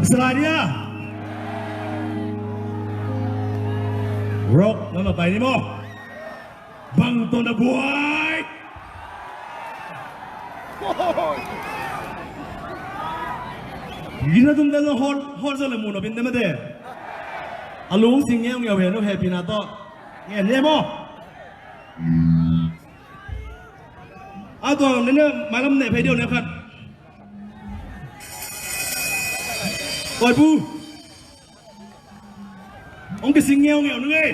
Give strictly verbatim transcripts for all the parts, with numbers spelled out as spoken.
Salai ni a. Rock na na pai ni maw. Bang tawh na buai. Gina tum dan hol hol zale mu na bin dema de. A lung sing ngeu ngeu he nu he pina to. Nge ne maw. A tua ne ne malam ne phei deu ne khat. Oi bu. Ong kising ngeungeu nung ei.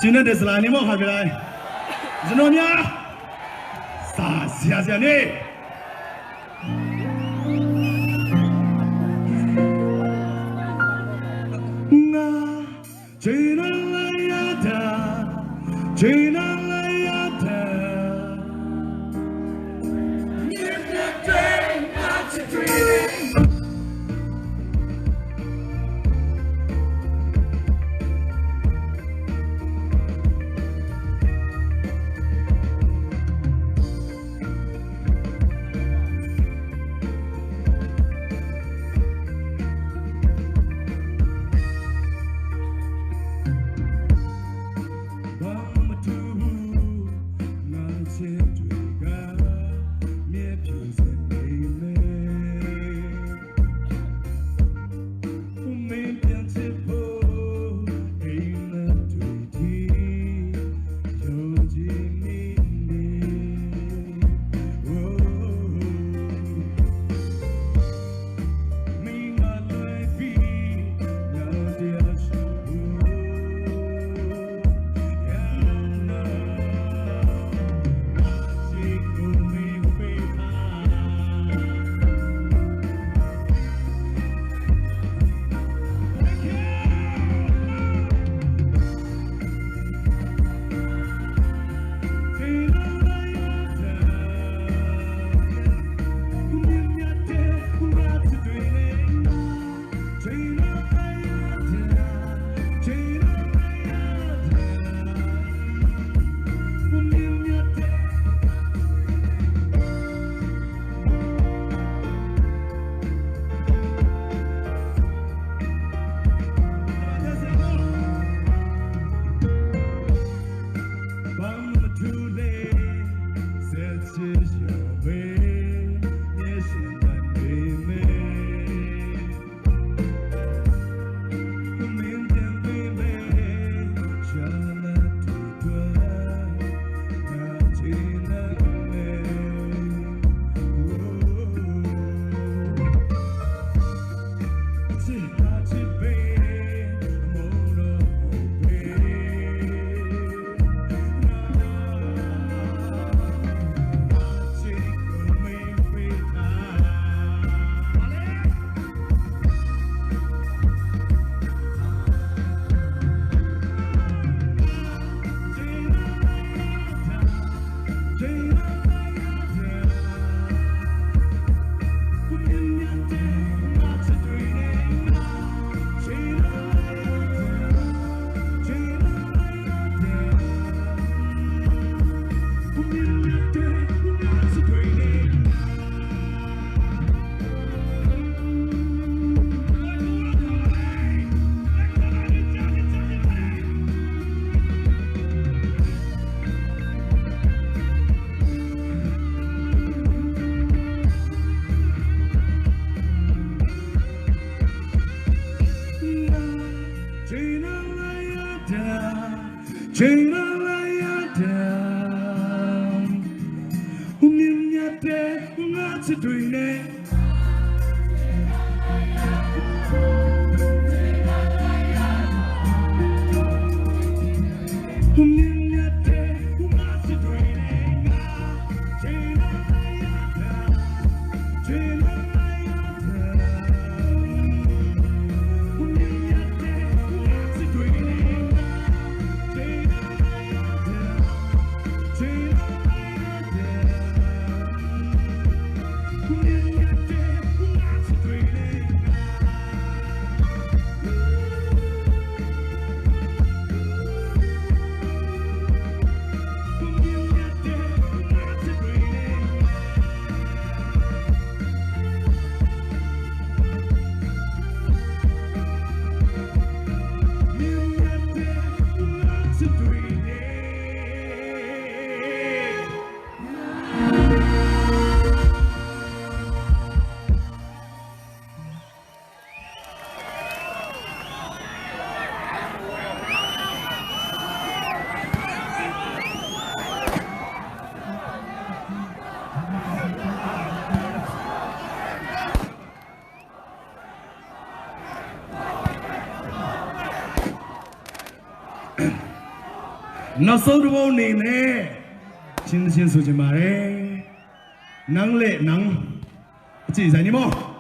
Cina de salai ni maw khat pi lai. Zinonia. Sa sia sia ni. Nga China la ya da, China la ya da. နောက်ဆုံးတစ်ပုဒ်အနေနဲ့ ချင်းချင်းဆိုချင်ပါတယ်။ နန်းလေနန်း အကြည့်ဆိုင်နေမော်။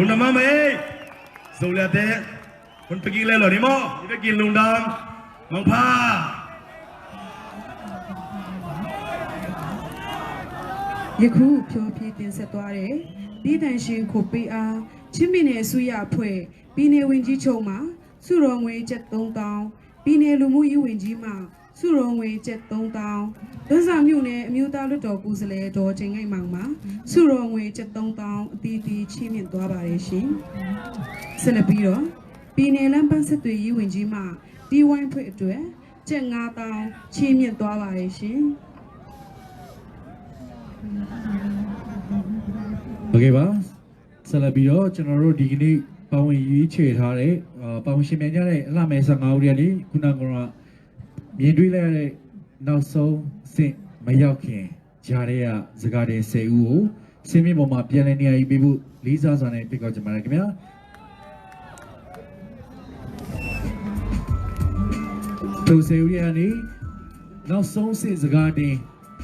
Lungdam mahmah ei. Zo liate hun pia kik le lo ni maw? I bia kin lungdam. Mangpha. ယခုဖျော်ဖြေတင်ဆက်သွားတဲ့ ဒေသသန့်ရှင်းရေး ခွင့်ပေးအား ချင်းပြည်နယ်အစိုးရအဖွဲ့ ပြည်နယ်ဝန်ကြီးချုပ်မှ ဆုတော်ငွေ ကျပ် သုံးသောင်း၊ ပြည်နယ်လူမှုရေးဝန်ကြီးမှ ဆုတော်ငွေ ကျပ် သုံးသောင်း၊ တွန်းဇံမြို့နယ် အမျိုးသားလွှတ်တော်ကိုယ်စားလှယ် ဒေါ်တင်ငိုက်မောင်မှ ဆုတော်ငွေ ကျပ် သုံးသောင်း အသီးသီး ချီးမြှင့်သွားပါတယ်ရှင်။ ဆက်လက်ပြီးတော့ ပြည်နယ်လမ်းပန်းဆက်သွယ်ရေးဝန်ကြီးမှ တီးဝိုင်းအဖွဲ့အတွက် ကျပ် ငါးသောင်း ချီးမြှင့်သွားပါတယ်ရှင်။ ဟုတ်ကဲ့ပါ။ ဆက်လက်ပြီးတော့ ကျွန်တော်တို့ဒီကနေ့ပါဝင်ရွေးချယ်ထားတဲ့၊ အာ၊ ပါဝင်ယှဉ်ပြိုင်ကြတဲ့ အလှမယ် ဆယ့်ငါးဦးထဲကနေ ခုနက မြင်တွေ့လိုက်ရတဲ့ နောက်ဆုံးအဆင့်မရောက်ခင် ကြားထဲက ဆန်ကာတင် ဆယ့်ဦးကို စင်မြင့်ပေါ်မှာ ပြန်လည်နေရာယူပေးဖို့ လေးစားစွာနဲ့ ဖိတ်ခေါ်ချင်ပါတယ်ခင်ဗျာ။ ထိုဆယ်ဦးထဲကနေ နောက်ဆုံးအဆင့် ဆန်ကာတင်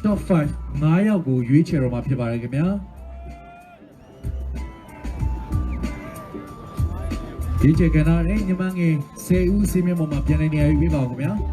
top five ငါးယောက်ကို ရွေးချယ်တော့မှာ ဖြစ်ပါတယ်ခင်ဗျာ။ ရွေးချယ်ခံထားတဲ့ ညီမငယ် ဆယ့်ဦး စင်မြင့်ပေါ်မှာ ပြန်လည်နေရာယူပေးပါဦးခင်ဗျာ။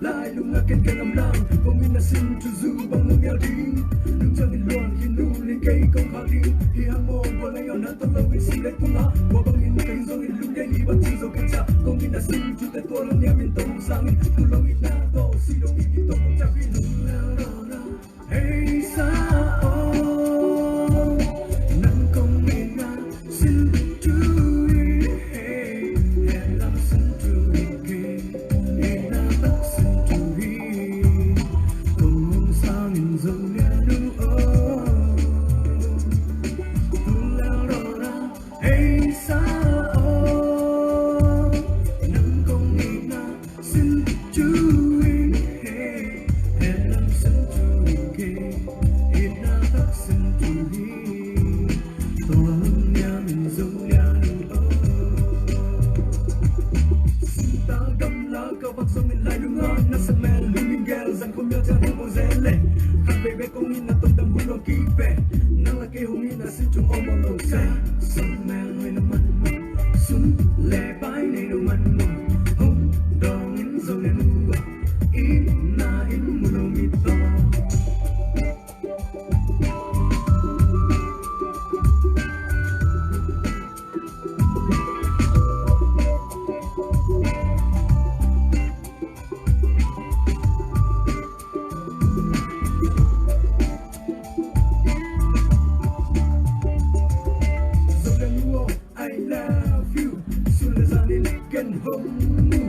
Lai lung a ken ken lam lang, kong in a sin tu zu bang lung yal ding. Lung jang in luan khin nu ling kei kong khak ding. Hi hang mo bua lei on na tong lo in si lei pung a. Bua bang in kei zong in lung yei ni bang ci zong ken ca. Kong in a sin tu te tua lung niam in tong sang in. Tu lo in na to si dong in in tong kong ca in. Lung lung lung lung. Hey sa o, nang kong in a sin tu i, hey, hey lam sin tu i, hey, hey na tak sin tu i, kong hong sang in zong lian u o. Tu lang ro na, hey sa o, nang kong in a Century, hey, hey lam century, hey, hey na tak century, tua lung niam in zong lian u o. Sinta gamla ka vak zong in lai lung a na sa mel lung in gel zang khom ya ca ding o zel le. Khat vei vei kong in na tong dam hun lo ki ve. Nang la kei hong in na sin chung om lo se. Sa mel noi na man mo. Sun le pai nei lo man mo. Hong dong in zo le mu a. In na in mu lo mi to. Zo le mu o. I love you. Sun le zan in ken hong mu.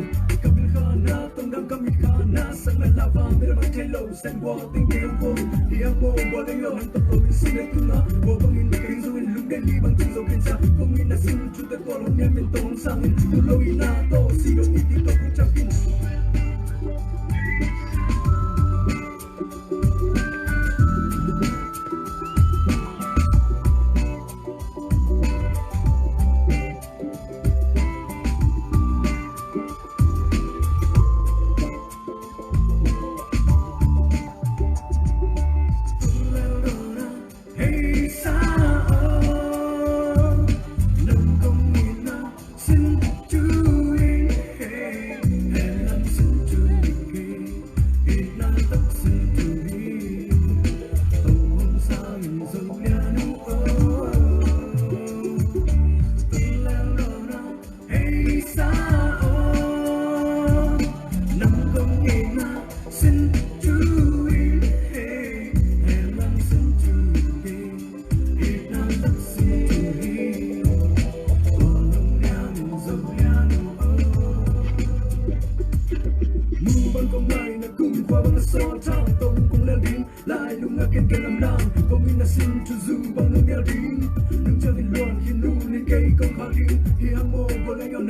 Ka bil kha na tong dam ka mit kha na sang na la va me la bang thei lo. Sen bua ting ke hong kong. Hi hang mo bua lei lo hang tawh lo in sun le tu na. Bua bang in keng zo in lung den li bang tu zo ken sa. Kong in na sin tu te tua lo niam in tong sang in tu lo in na to si lo in ti to ku chak in. Hey sa o, nang kong in a sin tu in, hey, hey lam sin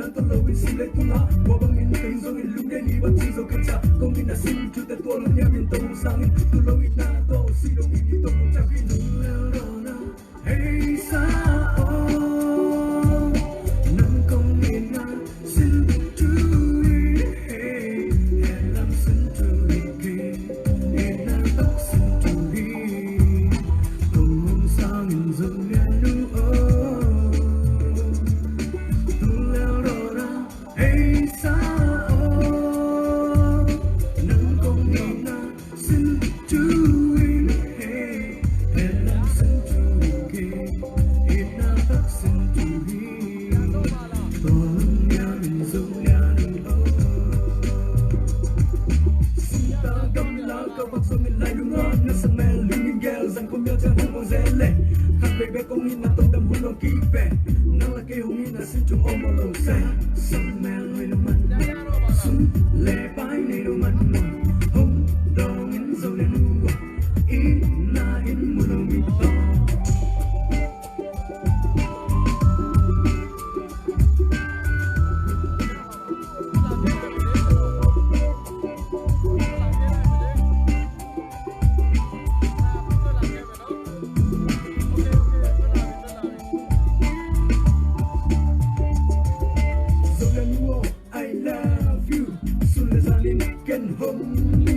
Nang tawh lo in si leitungah, kua bangin ka hing zongin lungdam hi bang ci zo kei sa. Kong itna sin thute tua lungniam in tong sangin, tu lo itna tawh si dong in i tong kong ciang in. Lungdam lo na, hei sa aw. Nang kong itna sin thu hi, hei, hei lam sin thu hi kei. Itna tak sin thu hi. Kong hong sangin zong lian uh aw. Tung lel rawh na, hei sa aw. Nang kong itna sin thu in, hei, hei lam sin thu in kei. Itna tak sin thu hi. Tua lungniam in zong lian uh aw. Sita gamla ka vak zongin lailunga na sang mel lungin gel zang khom ya ciang hong ong zel le. Khat vei bek kong itna tawh dam hun ong kik ve. Nang la kei hong itna sin thu om lo se. Sang mel noi lo man. Sum le pai nei lo man. Hong dong in zo le nu. Itna in mu lo mi tawh. I love you. Sun le zan in ken hong mu.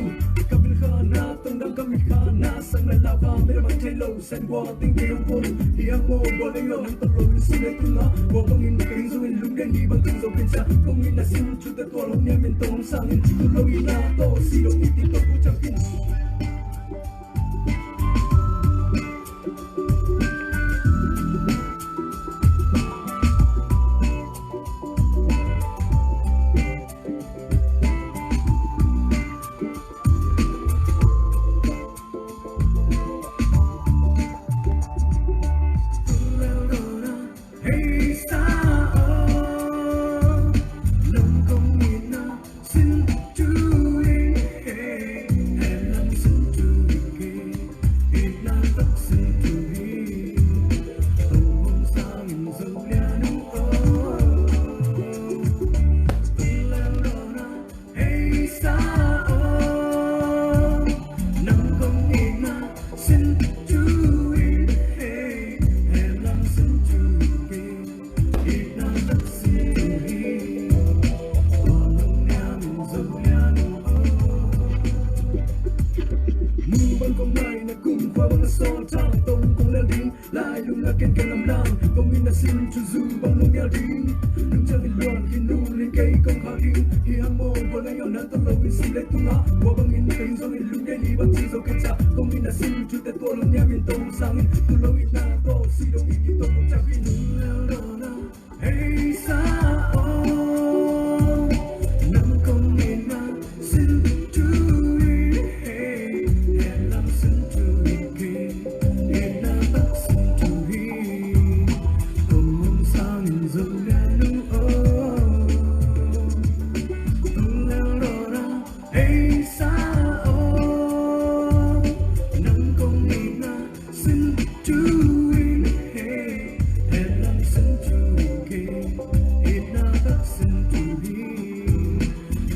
Ka bil kha na, tong dang ka mit kha na, sang le lau kha, mi ra bang thei lo. Sen gua ting kei hong kol hi a maw, bua leng lo nang tawh lo in si leitung ah. Bua bangin kei zong in lungdam hi bang ci zo kei sa. Kong itna sin thute tua lo niam in tong sangin ci tu lo itna tawh si lo in ti tawh ku ciang in. Hei sa aw, nang kong itna sin thu in hei, hei lam sin thu in kei, itna tak sin thu hi. Tua lungniam in zo lian uh aw. Mu bang kong nai na kum khua bang a sawl thang tong kong lel ding. Lai lung la ken ken lam lang, kong itna sin thu zu bang lung mial ding. Lung ciang in luan khin lung ling kei kong khak ding. Hi hang maw, bua lai yaw nan tawh lo in si leitung ah. Bua bangin kei zong in lungdam hi bang ci zo kei sa. Kong itna sin thute tua lungniam in tong sangin. Tu lo itna tawh si dong in i tong kong ciang in. Lung lel daw na. Hei sa aw, nang kong itna sin thu hi, hei, hei lam sin thu hi kei, itna tak sin thu hi, kong hong sangin zo lian uh aw. Tung lel daw na, hei sa aw, nang kong itna sin thu in hei, hei lam sin thu in kei, itna tak sin thu hi.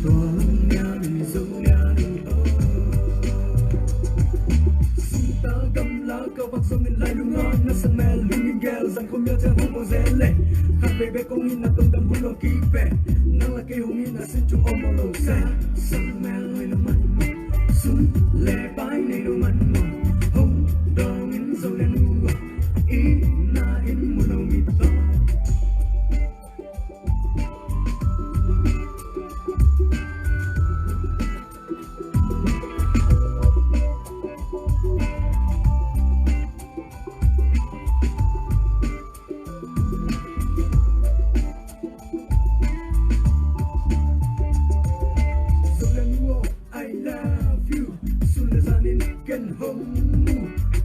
Tua lungniam in zo lian uh aw. Sita gamla ka vak zong in lai lung ah na sang mel lung in gel zang khom ya ciang hong ong zel le. Khat vei bek kong itna tawh dam hun ong kik ve. Nang la kei hong itna sin thu om lo se. Sang mel noi lo man maw, sum le pai nei lo man maw, hong dong in zo le nu aw, itna in mu lo mi tawh. Zo le nu aw, I love you. Sun le zan in ken hong mu.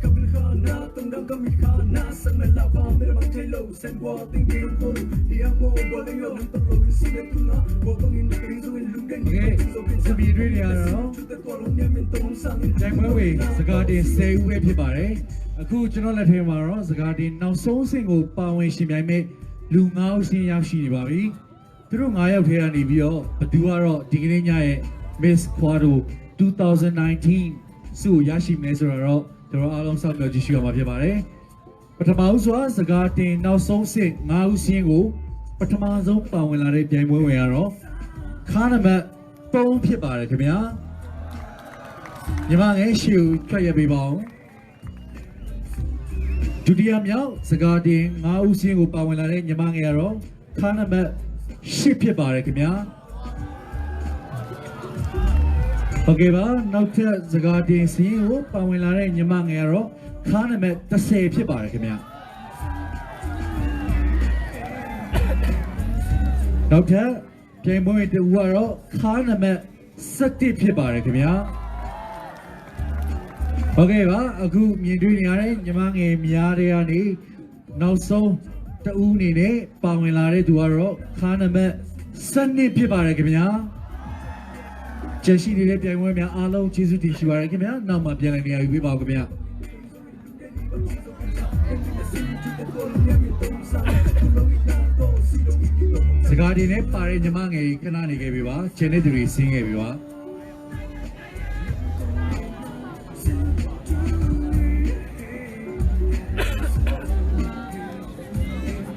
Ka bil kha na, tong dang ka mit kha na, sang le lau kha, mi ra bang thei lo. Sen gua ting kei hong kol hi a maw, bua leng lo nang tawh lo in si leitung ah. Bua bangin kei zong in lungdam hi bang ci zo kei sa. Kong itna sin thute tua lungniam in tong sangin. ပြိုင်ပွဲဝင် စကာတင် ဆယ်ဦးပဲ ဖြစ်ပါတယ်။ အခု ကျွန်တော်လက်ထဲမှာတော့ စကာတင် နောက်ဆုံးအဆင့်ကို ပါဝင်ယှဉ်ပြိုင်မယ့် လူငါးဦးစာရင်း ရရှိနေပါပြီ။ သူတို့ငါးယောက်ထဲကနေပြီးတော့ ဘယ်သူကတော့ဒီကနေ့ညရဲ့ Miss Quarto twenty nineteen ဆုကိုရရှိမလဲဆိုတာတော့ ကျွန်တော်အားလုံးစောင့်မျှော်ကြည့်ရှုရမှာဖြစ်ပါတယ်။ ပထမဦးစွာ စကားတင်နောက်ဆုံးစစ်ငါးဦးစာရင်းကို ပထမဆုံးပါဝင်လာတဲ့ပြိုင်ပွဲဝင်ကတော့ ခါနံပါတ်သုံးဖြစ်ပါတယ်ခင်ဗျာ။ ညီမငယ်ရှေ့ကိုထွက်ရပေးပါဦး။ ဒုတိယမြောက် စကားတင်ငါးဦးစာရင်းကိုပါဝင်လာတဲ့ညီမငယ်ကတော့ ခါနံပါတ်ရှစ်ဖြစ်ပါတယ်ခင်ဗျာ။ ဟုတ်ကဲ့ပါ။ နောက်ထပ် စကားတင်စာရင်းကိုပါဝင်လာတဲ့ညီမငယ်ကတော့ ခါနံပါတ်တစ်ဆယ်ဖြစ်ပါတယ်ခင်ဗျာ။ နောက်ထပ် ပြိုင်ပွဲဝင်တစ်ဦးကတော့ ခါနံပါတ်ဆယ့်တစ်ဖြစ်ပါတယ်ခင်ဗျာ။ ဟုတ်ကဲ့ပါ။ အခုမြင်တွေ့နေရတဲ့ညီမငယ်များထဲကနေ နောက်ဆုံးတစ်ဦးအနေနဲ့ပါဝင်လာတဲ့သူကတော့ ခါနံပါတ်ဆယ့်နှစ်ဖြစ်ပါတယ်ခင်ဗျာ။ ကျန်ရှိနေတဲ့ပြိုင်ပွဲများအားလုံး ကျေးဇူးတင်ရှိပါတယ်ခင်ဗျာ။ နောက်မှပြန်လည်နေရာယူပေးပါဦးခင်ဗျာ။ စကားတင်နဲ့ပါတဲ့ညီမငယ်တွေ ခဏနေခဲ့ပေးပါ။ ကျန်တဲ့သူတွေ ဆင်းခဲ့ပေးပါ။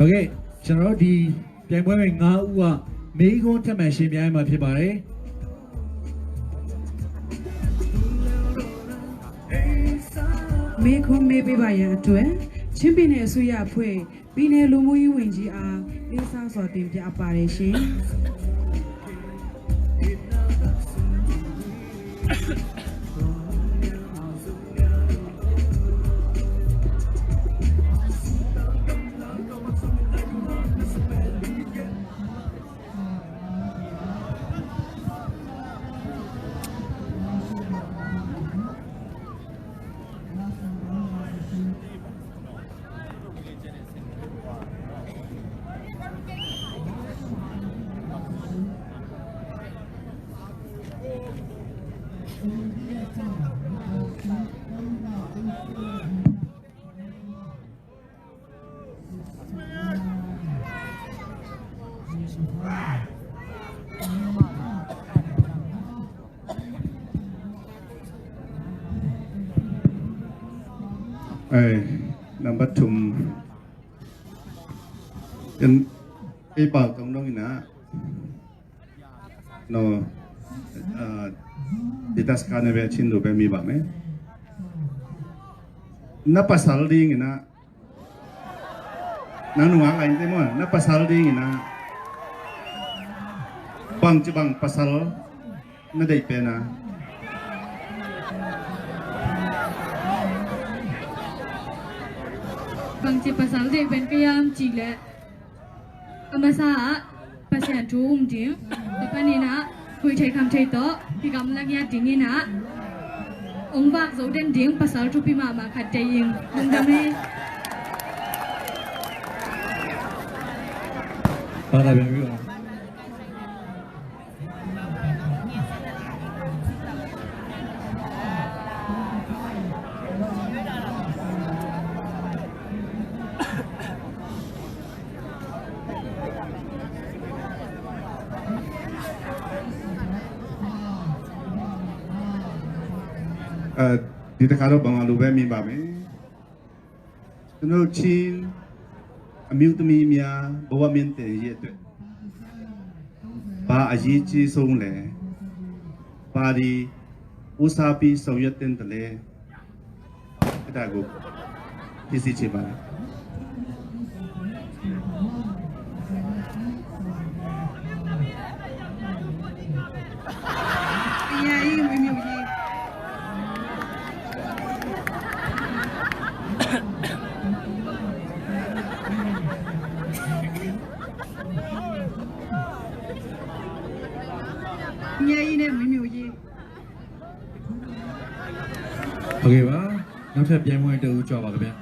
ဟုတ်ကဲ့၊ ကျွန်တော်တို့ ဒီပြိုင်ပွဲဝင်ငါးဦးက မေးခွန်းထပ်မံရှင်းပြရမှာဖြစ်ပါတယ်။ မေးခွန်းမေးပေးပါရန်အတွက် ချင်းပြည်နယ်အစိုးရအဖွဲ့ ပြည်နယ်လူမှုရေးဝန်ကြီးအား လေးစားစွာတင်ပြအပ်ပါတယ်ရှင်။ Ei, nambat thum. Kan ei pau tong dong ina. No, ah, di taska ne ve chin du ve mi ba me. Na pasal ding ina. Nang nungak lai te mo, na pasal ding ina. Bang ci bang pasal na deih pen a. Bang ci pasal deih pen ka hiam cih leh, a masa ah Pasian thu um ding, tua panin ah khui thei kham thei tawh kigamla ngiat ding ina, hong vak zo den ding pasal thupi mahmah khat deih ing. Lungdam hi. Aa, ဒီတစ်ခါတော့ ဗမာလိုပဲ မြင်ပါမယ်။ ကျွန်တော်တို့ ချင်းအမျိုးသမီးများ ဘဝမြင့်တင်ရေးအတွက် ဘာအရေးကြီးဆုံးလဲ၊ ဘာတွေဦးစားပေးဆောင်ရွက်သင့်သလဲ၊ အဲ့ဒါကို သိစေချင်ပါတယ်။ အရာကြီး ဝေမျိုးကြီး။ အရာကြီးနဲ့ ဝေမျိုးကြီး။ ဟုတ်ကဲ့ပါ။ နောက်ထပ်ပြိုင်ပွဲတစ်ဦး ကြွပါခင်ဗျာ။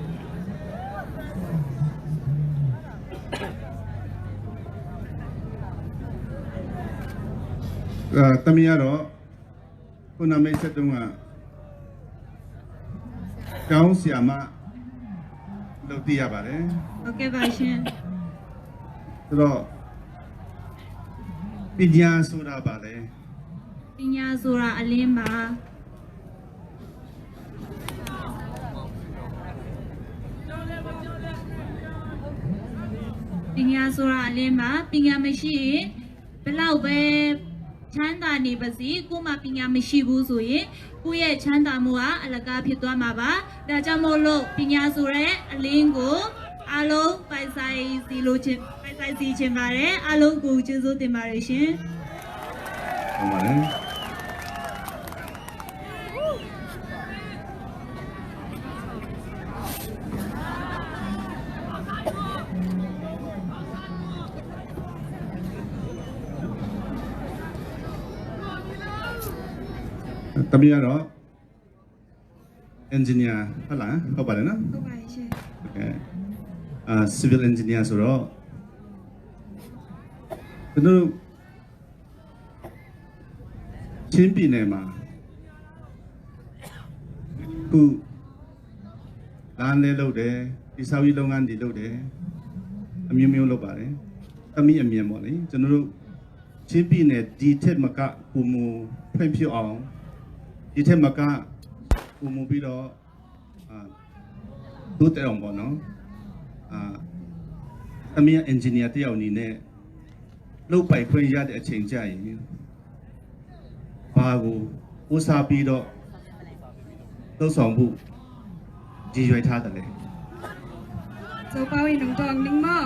အ အဲ၊ တမီးကတော့ ခုနမိတ်ဆက်တုန်းက ကျောင်းဆရာမလုပ်သိရပါတယ်။ ဟုတ်ကဲ့ပါရှင်။ ဆိုတော့ ပညာဆိုတာဘာလဲ။ ပညာဆိုတာအလင်းပါ။ ပညာဆိုတာအလင်းပါ။ ပညာမရှိရင် ဘယ်လောက်ပဲချမ်းသာနေပါစေ၊ ကိုယ်မှာပညာမရှိဘူးဆိုရင် ကိုယ့်ရဲ့ချမ်းသာမှုကအလကားဖြစ်သွားမှာပါ။ ဒါကြောင့်မို့လို့ ပညာဆိုတဲ့အလင်းကို အားလုံးပိုင်ဆိုင်စေလိုချင်၊ ပိုင်ဆိုင်စေချင်ပါတယ်။ အားလုံးကိုကျေးဇူးတင်ပါတယ်ရှင်။ ဟုတ်ပါတယ်။ တမီးကတော့ engineer ဟုတ်လား၊ ဟုတ်ပါတယ်နော်။ ဟုတ်ပါတယ်ရှင်။ Okay. အာ၊ civil engineer ဆိုတော့ ကျွန်တော်တို့ ချင်းပြည်နယ်မှာ အခု လမ်းလဲလုပ်တယ်၊ တည်ဆောက်ရေးလုပ်ငန်းတွေလုပ်တယ်၊ အမျိုးမျိုးလုပ်ပါတယ်။ တမီးအမြင်ပေါ့လေ။ ကျွန်တော်တို့ ချင်းပြည်နယ် ဒီထက်မက ပိုမိုဖွံ့ဖြိုးအောင်၊ ဒီထက်မက ပိုမိုပြီးတော့ အာ၊ တိုးတက်အောင်ပေါ့နော်။ အာ၊ တမီးက engineer တစ်ယောက်အနေနဲ့ လုပ်ပိုင်ခွင့်ရတဲ့အချိန်ကျရင် ဘာကိုဦးစားပေးတော့ လုပ်ဆောင်ဖို့ ရည်ရွယ်ထားသလဲ။ Zo Pau in nung tawng ning maw?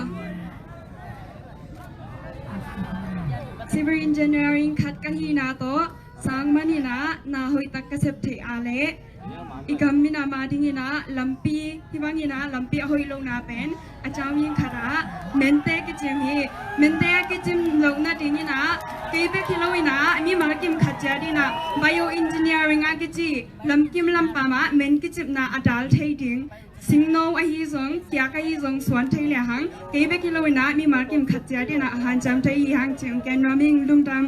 Civil engineering khat ka hihna tawh sang man in ah na hoih tak ka sep theih a leh i gam minam a ding in ah lampi, hih bang in ah lampi a hoih lohna pen a caung in khat ah mente kicim hi. Mente a kicim loh nading in ah kei bek hi lo in ah mimal kim khat ciat in ah bioengineering a kici lamkim lampam ah men kicipna a dal thei ding. Singno ahi zong, kiak ahi zong suan thei le hang, kei bek hi lo in ah mimal kim khat ciat in ah a hanciam thei hi hang ci-in gen nuam ing. Lungdam.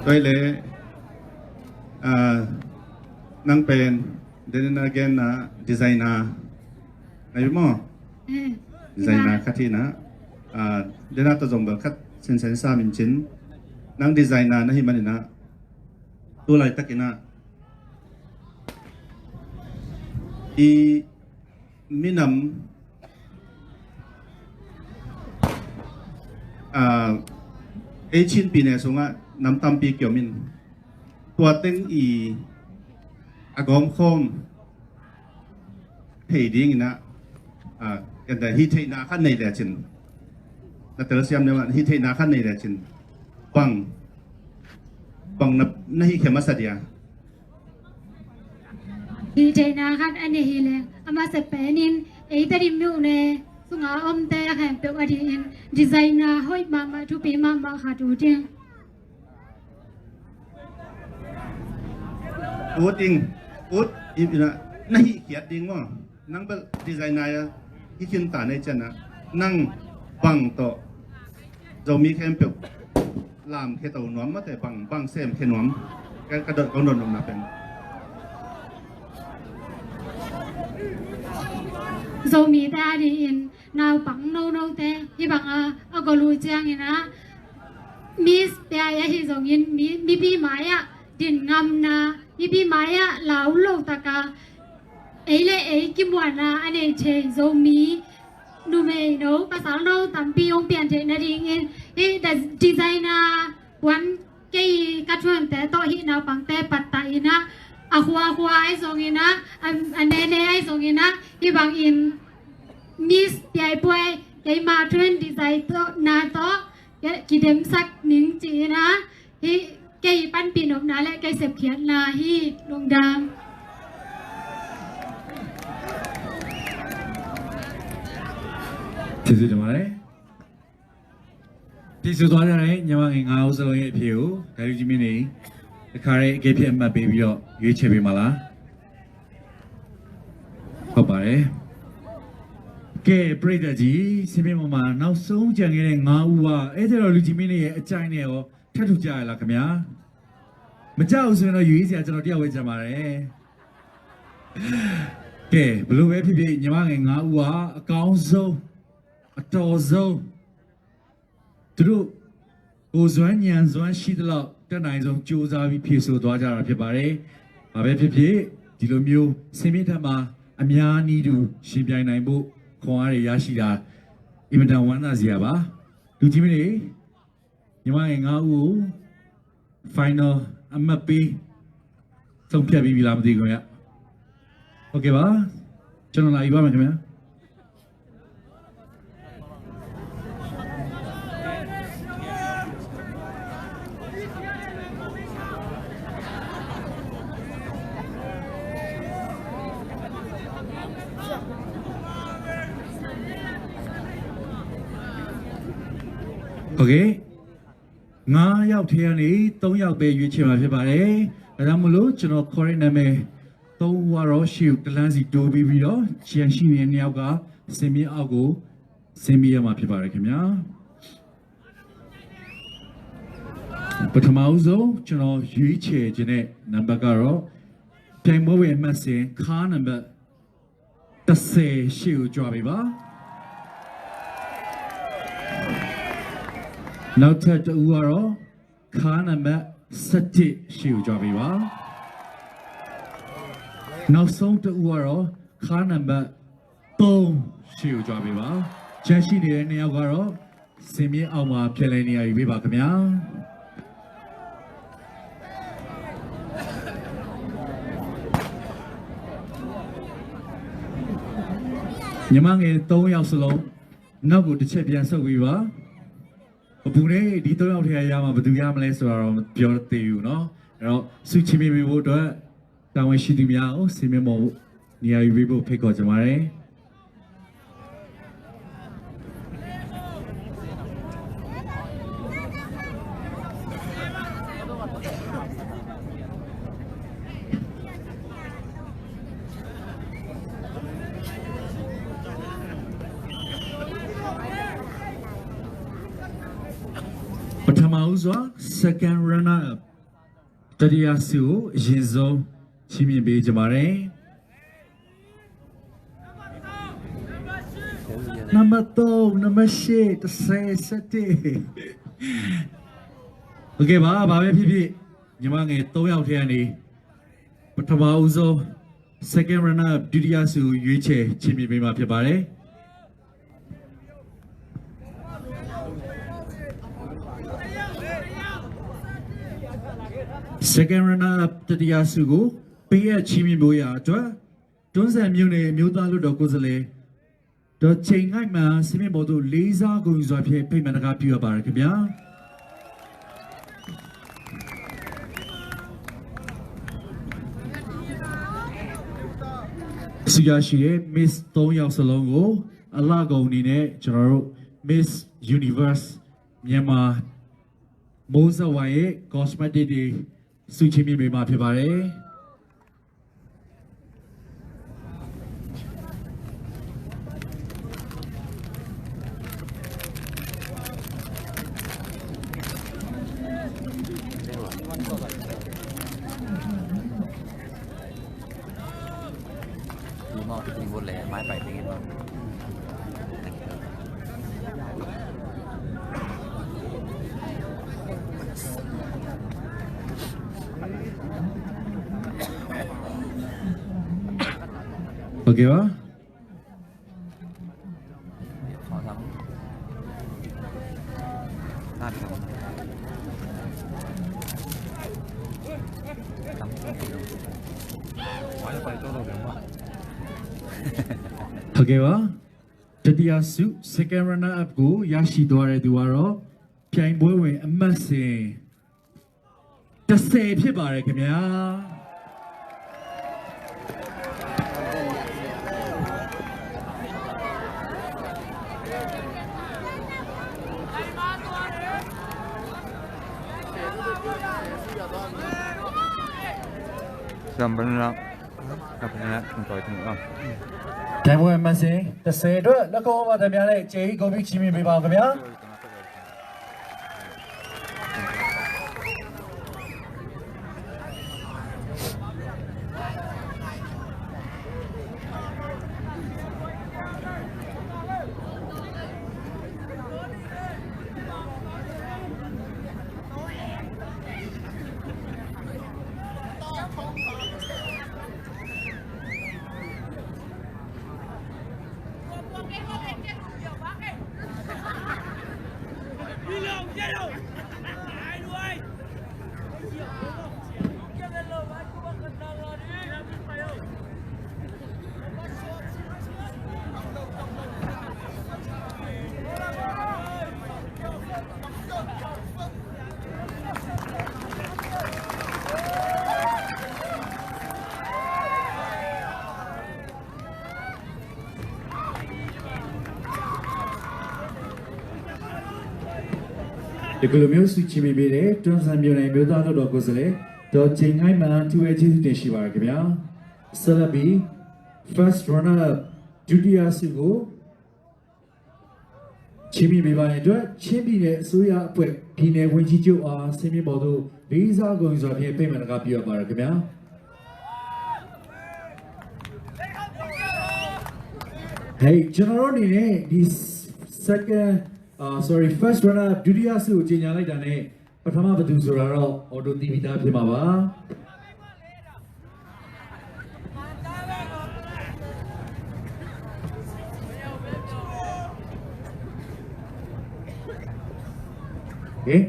Tua leh, ah, nang pen, then again, ah, designer na hi maw? Eh, designer designer. Khat hi in ah, ah, then ah, tua zong bel khat sensen sa min cin. Nang designer na hih man in ah, tu laitak in ah, i minam, ah, ei Chin pyine sungah nam tampi kiom in, tua teng i a gawmkhawm thei ding in ah, ah, kan dah hih theihna khat nei le cin, na telsiam deuh ah hih theihna khat nei le cin, bang, bang na, na hih khia masa dia? Hih theihna khat a nei hi leng, a masa pen in ei Tedim myone sunga omte a khempeuh a dingin designer hoih mahmah, thupi mahmah khat uh ding. Ut ing, ut, i, i na, na hih khiat ding maw? Nang bel designer a hi khin ta na hih ciangin ah, nang bang tawh Zomi khempeuh lamkhia to nuam mate, bang, bang semkhia nuam? Ka, ka dot, ka dot nopna pen Zomite a dingin naupang nonote hih bang a, a gol uh ciangin ah Miss te ahi zongin mi, mipi mai-ah din ngamna, mipi mai-ah lau lo taka ei le ei kimuanna a nei thei Zomi numeino, pasalno tampi hong pian theih nadingin hih designer puan kei ka thuante tawh hih naupangte pattah in ah, a khuakhua ahi zongin ah, a, a nene ahi zongin ah, hih bangin Miss Piaipuai keima thuan design tawh, na tawh kidemsak ning ci-in ah, hih kei panpih nopna le kei sepkhiatna hi. Lungdam. ကျေးဇူးတင်ပါတယ်။ ဖြေဆိုသွားကြတဲ့ညီမငယ်ငါးဦးစလုံးရဲ့အဖြေကို ဒါလူကြီးမင်းနေတခါတည်းအကဲဖြတ်အမှတ်ပေးပြီးတော့ရွေးချယ်ပေးမှာလား။ ဟုတ်ပါတယ်။ ကဲ ပရိသတ်ကြီး စင်မြင့်မောင်မှာနောက်ဆုံးကျန်ခဲ့တဲ့ငါးဦးက အဲဒါတော့လူကြီးမင်းနေရဲ့အကြိုက်နဲ့ရော ထပ်တူကြရလားခင်ဗျာ။ မကြဘူးဆိုရင်တော့ ရွေးစရာကျွန်တော်တယောက်ပဲကျန်ပါတယ်။ ကဲ ဘယ်လိုပဲဖြစ်ဖြစ် ညီမငယ်ငါးဦးကအကောင်းဆုံး အတော်ဆုံး သူတို့ကိုယ်စွမ်းဉာဏ်စွမ်းရှိသလောက် တတ်နိုင်ဆုံးကြိုးစားပြီးဖြေဆိုသွားကြတာဖြစ်ပါတယ်။ ဘာပဲဖြစ်ဖြစ် ဒီလိုမျိုး စင်မြင့်ထက်မှာ အများနည်းတူယှဉ်ပြိုင်နိုင်ဖို့ ခွန်အားတွေရရှိတာ အင်မတန်ဝမ်းသာစရာပါ။ လူကြီးမင်းတွေ ညီမငယ်ငါးဦးကို final အမှတ်ပေး ဆုံးဖြတ်ပြီးပြီလားမသိဘူးခင်ဗျ။ ဟုတ်ကဲ့ပါ။ ကျွန်တော်လာယူပါမယ်ခင်ဗျာ။ ဟုတ်ကဲ့။ ငါးယောက်ထဲကနေသုံးယောက်ပဲရွေးချယ်မှာဖြစ်ပါတယ်။ ဒါကြောင့်မို့လို့ကျွန်တော်ခေါ်တဲ့နာမည်သုံးဦးကတော့ရှေ့ကိုတစ်လမ်းစီတိုးပြီးပြီးတော့ကျန်ရှိနေတဲ့နှစ်ယောက်ကစင်မြင့်အောက်ကိုဆင်းပေးရမှာဖြစ်ပါတယ်ခင်ဗျာ။ ပထမဦးဆုံးကျွန်တော်ရွေးချယ်ခြင်းတဲ့နံပါတ်ကတော့ပြိုင်ပွဲဝင်အမှတ်စဉ်ခါနံပါတ်တစ်ဆယ်ရှေ့ကိုကြွပေးပါ။ နောက်ထပ်တစ်ဦးကတော့ခါနံပါတ်ဆယ့်တစ်ရှေ့ကိုကြွပေးပါ။ နောက်ဆုံးတစ်ဦးကတော့ခါနံပါတ်သုံးရှေ့ကိုကြွပေးပါ။ ကျန်ရှိနေတဲ့နှစ်ယောက်ကတော့စင်မြင့်အောက်မှာပြန်လည်နေရာယူပေးပါခင်ဗျာ။ ညီမငယ်သုံးယောက်စလုံးနောက်ကိုတစ်ချက်ပြန်ဆုတ်ပေးပါ။ အပူနဲ့ဒီသုံးယောက်ထဲကရမှာဘယ်သူရမလဲဆိုတာတော့မပြောသေးဘူးနော်။ အဲ့တော့ဆုချီးမြှင့်ပေးဖို့အတွက်တာဝန်ရှိသူများကိုစင်မြင့်မော်နေရာယူပေးဖို့ဖိတ်ခေါ်ချင်ပါတယ်။ ပထမဦးစွာ second runner up တတိယဆုကိုအရင်ဆုံးချီးမြှင့်ပေးကြပါတယ်။ နံပါတ်သုံး၊ နံပါတ်ရှစ်၊ တစ်ဆယ်၊ ဆယ့်တစ်။ ဟုတ်ကဲ့ပါ၊ ဘာပဲဖြစ်ဖြစ်ညီမငယ်သုံးယောက်ထဲကနေပထမဦးဆုံး second runner up ဒုတိယဆုကိုရွေးချယ်ချီးမြှင့်ပေးမှာဖြစ်ပါတယ်။ Second runner up တတိယဆုကိုပေးအပ်ချီးမြှင့်ဖို့ရာအတွက်တွန်းဇံမြို့နယ်အမျိုးသားလွှတ်တော်ကိုယ်စားလှယ်ဒေါ်ချိန်ငိုက်မန်စင်မြင့်မော်တို့လေးစားဂုဏ်ယူစွာဖြင့်ဖိတ်မှန်တကားပြုအပ်ပါတယ်ခင်ဗျာ။ ဆုရရှိတဲ့ Miss သုံးယောက်စလုံးကိုအလှကုန်အနေနဲ့ကျွန်တော်တို့ Miss Universe မြန်မာမိုးစဝိုင်ရဲ့ cosmetic တွေဆုချီးမြှင့်ပေးမှာဖြစ်ပါတယ်။ Okay ပါ။ ဟုတ်ကဲ့ပါ။ တတိယဆု second runner up ကိုရရှိသွားတဲ့သူကတော့ပြိုင်ပွဲဝင်အမှတ်စဉ်တစ်ဆယ်ဖြစ်ပါတယ်ခင်ဗျာ။ ကမ်ဘန ကမ်ဘန တန်ဖိုးအမတ်စေ တစ်ဆယ်အတွက် လက်ခုပ်သီးသမားများနဲ့ အကျယ်ကြီး ဂုဏ်ပြုချီးမြှင့်ပေးပါဦးခင်ဗျာ။ ယခုလိုမျိုး ဆုချီးမြှင့်ပေးတဲ့ တွန်းဇံမြို့နယ် အမျိုးသားလွှတ်တော်ကိုယ်စားလှယ် ဒေါ်ကျင်ငိုင်းမန်း ထူးဝဲကျေးဇူးတင်ရှိပါတယ်ခင်ဗျာ။ ဆက်လက်ပြီး first runner up ဒုတိယဆုကို ချီးမြှင့်ပေးပါတဲ့အတွက် ချင်းပြည်နယ်အစိုးရအဖွဲ့ ပြည်နယ်ဝန်ကြီးချုပ်အား စင်မြင့်ပေါ်သို့ လေးစားဂုဏ်ယူစွာဖြင့် ဖိတ်မှန်တကား ပြုအပ်ပါတယ်ခင်ဗျာ။ ဟဲ့ ကျွန်တော်တို့အနေနဲ့ ဒီ second, uh, sorry, first runner up ဒုတိယဆုကို ကြေညာလိုက်တာနဲ့ ပထမဘယ်သူဆိုတာတော့ auto သိပြီးသားဖြစ်မှာပါ။ ဟဲ့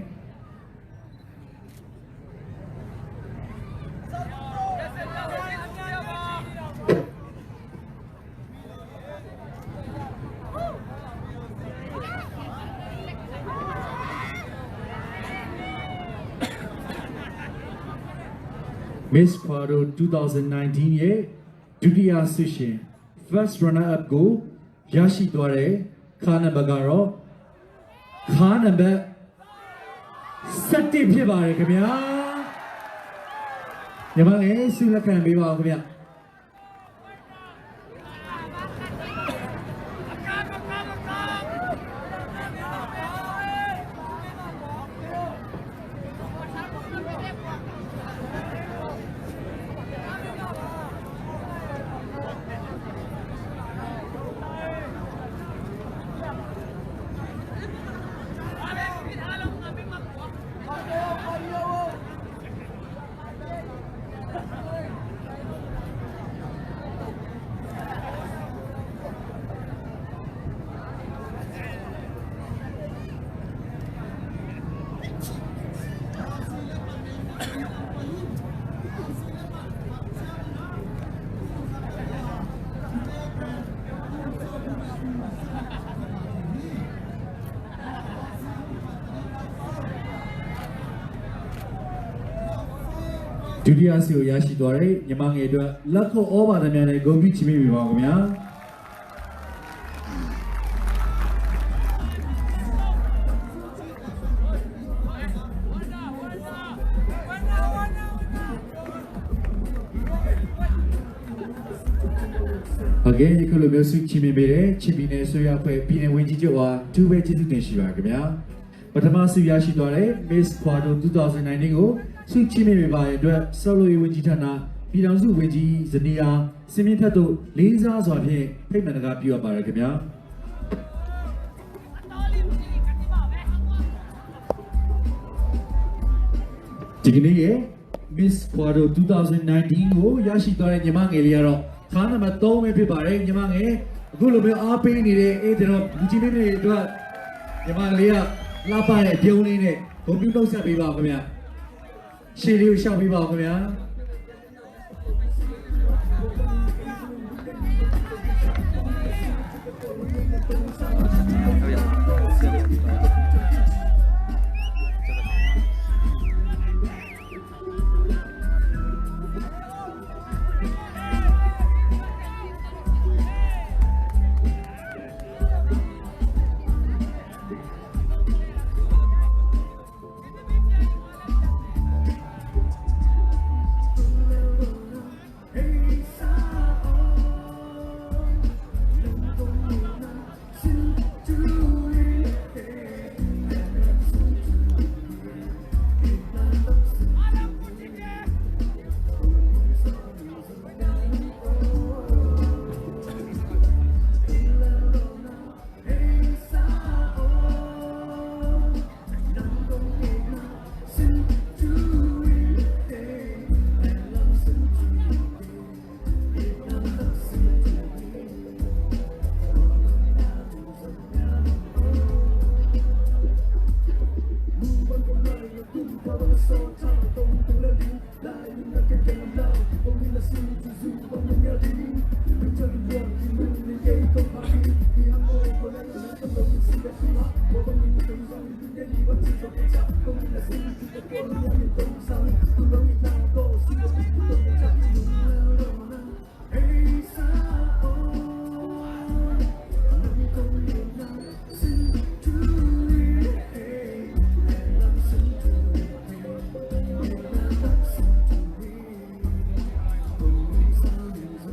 Miss Pado two thousand nineteen ရဲ့ ဒုတိယဆုရှင် first runner up ကို ရရှိသွားတဲ့ ခါနံပါတ်ကတော့ ခါနံပါတ် ဆယ့်တစ် ဖြစ်ပါတယ်ခင်ဗျာ။ ညီမငယ် ဆုလက်ခံပေးပါဦးခင်ဗျာ။ Dutiyasi ကို ရရှိသွားတဲ့ ညီမငယ်အတွက် လက်ခုပ်သီးသမားများနဲ့ ဂုဏ်ပြုချီးမြှင့်ပေးပါဦးခင်ဗျာ။ Okay, ယခုလိုမျိုး ဆုချီးမြှင့်ပေးတဲ့ ချင်းပြည်နယ်အစိုးရအဖွဲ့ ပြည်နယ်ဝန်ကြီးချုပ်အား အထူးပဲကျေးဇူးတင်ရှိပါတယ်ခင်ဗျာ။ ပထမဆုရရှိသွားတဲ့ Miss Khuado two thousand nineteen ကို ဆုချီးမြှင့်ပေးပါတဲ့အတွက် ဆောက်လုပ်ရေးဝန်ကြီးဌာန ပြည်ထောင်စုဝန်ကြီး ဇနီးအား စင်မြင့်ထက်သို့ လေးစားစွာဖြင့် ဖိတ်မှန်တကား ပြုအပ်ပါတယ်ခင်ဗျာ။ ဒီကနေ့ရဲ့ Miss Khuado two thousand nineteen ကို ရရှိသွားတဲ့ ညီမငယ်လေးကတော့ ခါနံပါတ်သုံးပဲ ဖြစ်ပါတယ်။ ညီမငယ် အခုလိုမျိုး အားပေးနေတဲ့ ဧည့်သည်တော် လူကြီးမင်းတွေအတွက် ညီမလေးက လှပတဲ့ ပြုံးလေးနဲ့ ဂုဏ်ပြုနှုတ်ဆက်ပေးပါဦးခင်ဗျာ။ ရှေ့လေးကို လျှောက်ပေးပါဦးခင်ဗျာ။ ဒီ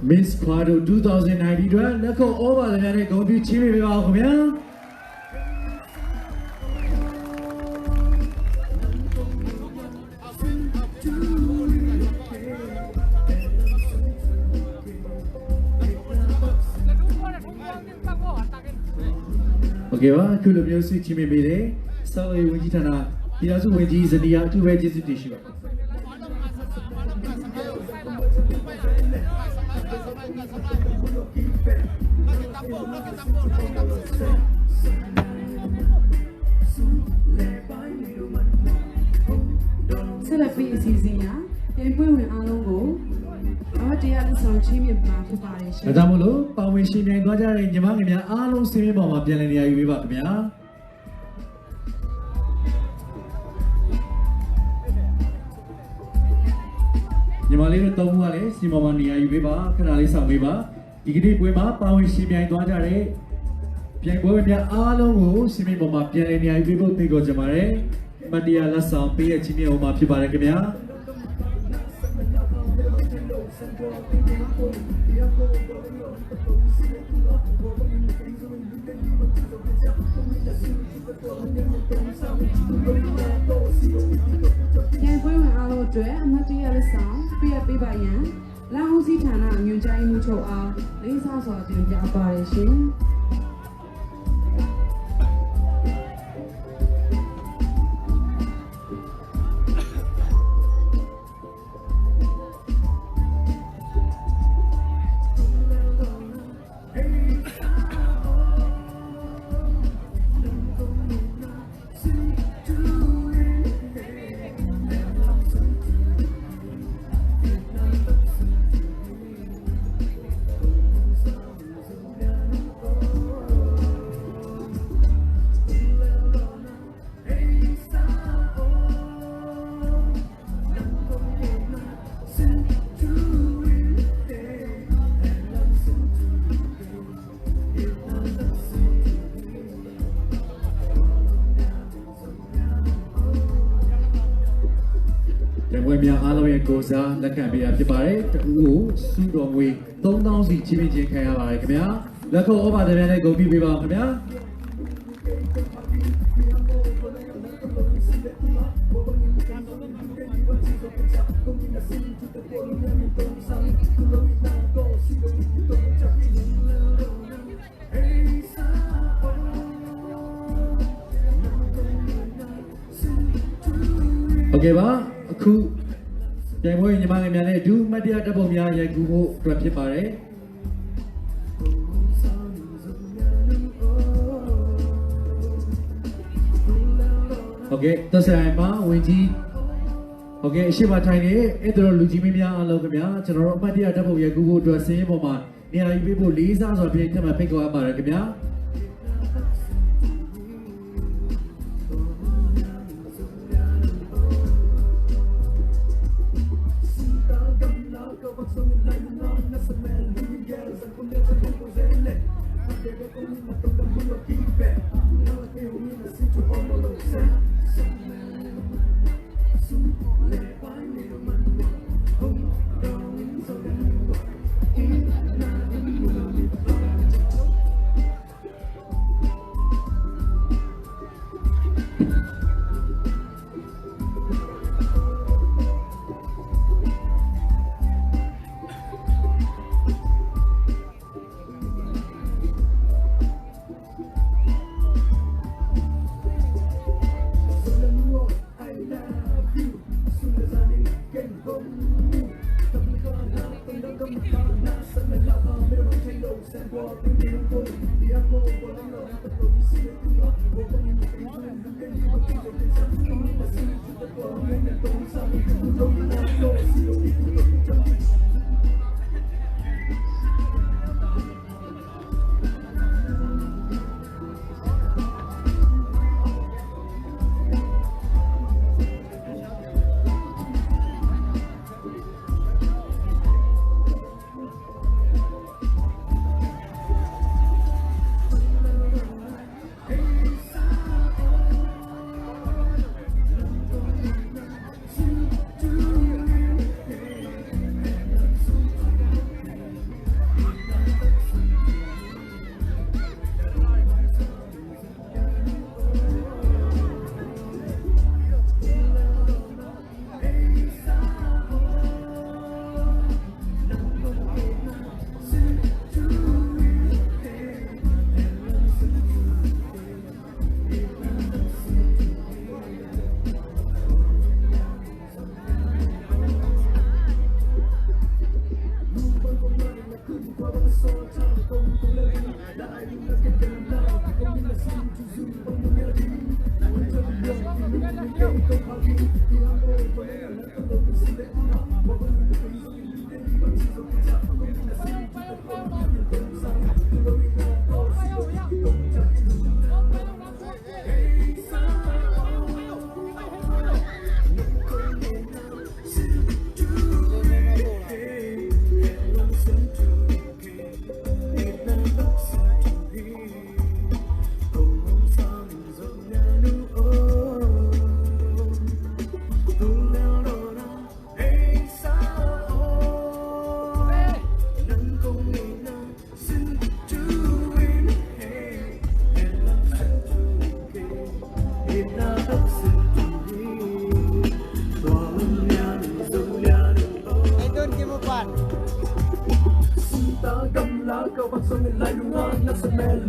Miss Khuado two thousand nineteen အတွက် လက်ခုပ်သြော်သံများနဲ့ ဂုဏ်ပြုချီးမြှင့်ပေးပါဦးခင်ဗျာ။ ဟုတ်ကဲ့ပါ။ အခုလိုမျိုး ဆုချီးမြှင့်ပေးတဲ့ ဆောက်လုပ်ရေးဝန်ကြီးဌာန ပြည်ထောင်စုဝန်ကြီး ဇနီး အထူးပဲ ကျေးဇူးတင်ရှိပါတယ်။ ဆက်လက်ပြီး အစီအစဉ်အရ ပြိုင်ပွဲဝင်အားလုံးကို အမှတ်တရ လက်ဆောင်ချီးမြှင့်မှာ ဖြစ်ပါတယ်ရှင်။ ဒါကြောင့်မို့လို့ ပါဝင်ယှဉ်ပြိုင်သွားကြတဲ့ ညီမငယ်များအားလုံး စင်မြင့်ပေါ်မှာ ပြန်လည်နေရာယူပေးပါခင်ဗျာ။ ညီမလေးတို့ သုံးဦးကလည်း စင်ပေါ်မှာ နေရာယူပေးပါ။ ခဏလေး စောင့်ပေးပါ။ ဒီကနေ့ပွဲမှာ ပါဝင်ယှဉ်ပြိုင်သွားကြတဲ့ ပြိုင်ပွဲဝင်များအားလုံးကို စင်မြင့်ပေါ်မှာ ပြန်လည်နေရာယူပေးဖို့ ဖိတ်ခေါ်ချင်ပါတယ်။ အမှတ်တရ လက်ဆောင် ပေးအပ်ချီးမြှင့်ပေးမှာ ဖြစ်ပါတယ်ခင်ဗျာ။ ပြိုင်ပွဲဝင်အားလုံးအတွက် အမှတ်တရ လက်ဆောင် ပေးအပ်ပေးပါရန် လမ်းဦးစီးဌာန ညွှန်ကြားရေးမှူးချုပ်အား လေးစားစွာ တင်ပြအပ်ပါတယ်ရှင်။ ပြိုင်ပွဲများအားလုံးရဲ့ ကိုယ်စားလက်ခံပေးတာ ဖြစ်ပါတယ်။ တစ်ဦးကို ဆုတော်ငွေ သုံးသောင်းစီ ချီးမြှင့်ခြင်း ခံရပါတယ်ခင်ဗျာ။ လက်ခုပ်သြော်သံများနဲ့ ဂုဏ်ပြုပေးပါဦးခင်ဗျာ။ ဟုတ်ကဲ့ပါ။ အခု ပြိုင်ပွဲညီမငယ်များနဲ့အတူ အမှတ်တရဓာတ်ပုံများ ရိုက်ကူးဖို့အတွက် ဖြစ်ပါတယ်။ ဟုတ်ကဲ့၊ သက်ဆိုင်ရာမှာ ဝန်ကြီး၊ ဟုတ်ကဲ့၊ အရှေ့မှာထိုင်နေတဲ့ ဧည့်သည်တော် လူကြီးမင်းများအားလုံး ခင်ဗျာ၊ ကျွန်တော်တို့ အမှတ်တရဓာတ်ပုံ ရိုက်ကူးဖို့အတွက် စင်မြင့်ပေါ်မှာ နေရာယူပေးဖို့ လေးစားစွာဖြင့် ထပ်မံဖိတ်ခေါ်အပ်ပါတယ် ခင်ဗျာ။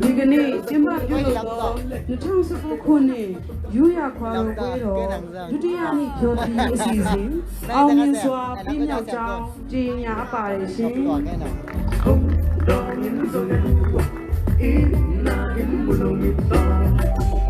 ဒီကနေ့ ကျင်းပပြုလုပ်သော နှစ်ထောင်ဆယ့်ကိုးခုနှစ် ရိုးရာခွာတော်ပွဲတော် ဒုတိယနေ့ ဖျော်ဖြေရေးအစီအစဉ် အောင်မြင်စွာ ပြီးမြောက်ကြောင်း ကြေညာအပ်ပါတယ်ရှင်။